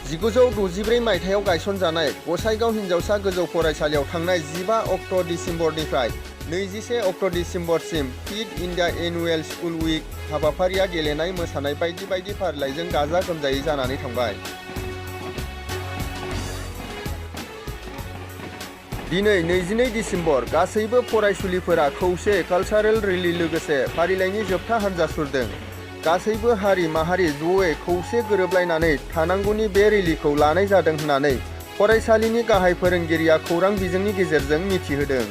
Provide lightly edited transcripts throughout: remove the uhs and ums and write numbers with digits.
1964 मायथाइयाव गायसनजानाय गसाइगाव हिनजावसा गोजौ फरायसालियाव थांनाय 15 अक्ट' दिसेम्बरनिफ्राय 21 अक्ट' दिसेम्बरसिम फिट इन्डिया एनुवेल स्कुल उइक हाबाफारिया गेलेनाय मोसानाय बायदि बायदि फारिलाइजों गाजा गोमजायै जानानै थांबाय। दिनै 22 दिसेम्बर गासैबो फरायसुलिफोरा खौसे कालचारेल रेलि लोगोसे फारिलाइनि जोबथा हान्जा सुरदों। गासैबो हारि माहारि ज'यै खौसे गोरोबलायनानै थानांगौनि बे रेलिखौ लानाय जादों होननानै फरायसालिनि गाहाय फोरोंगिरिया खौरां बिजोंनि गेजेरजों मिथिहोदों।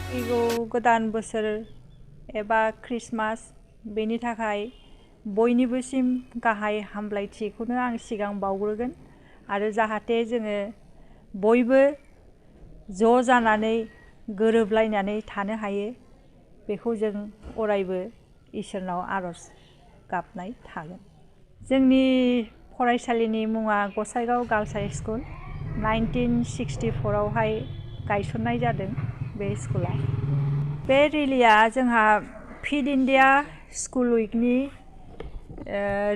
फैगौ गोदान बोसोर एबा क्रिसमास बेनि थाखाय बयनिबोसिम गाहाय हामलायथिखौनो आं सिगां बावग्रोगोन आरो जाहाथे जोङो बयबो ज' जानानै गोरोबलायनानै थानो हायो बेखौ जों अरायबो इसोरनाव आर'ज गाबनाय थागोन। जोंनि फरायसालिनि मुङा गसाइगाव गार्लस हाइ स्कुल 1964 आवहाय गायसननाय जादों बे स्कुला। बे रेलिया जोंहा फिट इन्डिया स्कुल उइकनि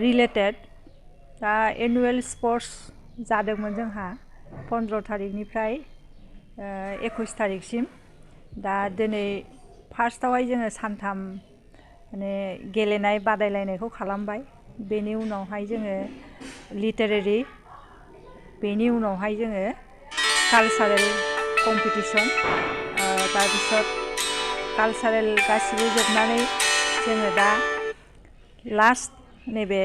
रिलेटेड दा एनुवेल स्पर्ट्स जादोंमोन जोंहा 15 थारिखनिफ्राय 21 थारिखसिम। दा दिनै फार्स्टआवहाय जोङो सानथाम माने गेलेनाय बादायलायनायखौ खालामबाय। बेनि उनावहाय जोङो लिटारेरि, बेनि उनावहाय जोङो कालचारेल कम्पिटिसन, তাৰপিছত कालचारेल गासिबो जोबनानै जोङो दा लास्ट नैबे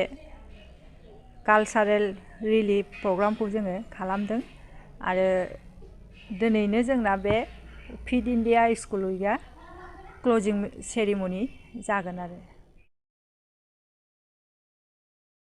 कालचारेल रेलि प्रग्रामखौ जोङो खालामदों आरो दिनैनो जोंना बे फिट इन्डिया स्कुल उइकआ क्लजिं सेरिमनि जागोन आरो।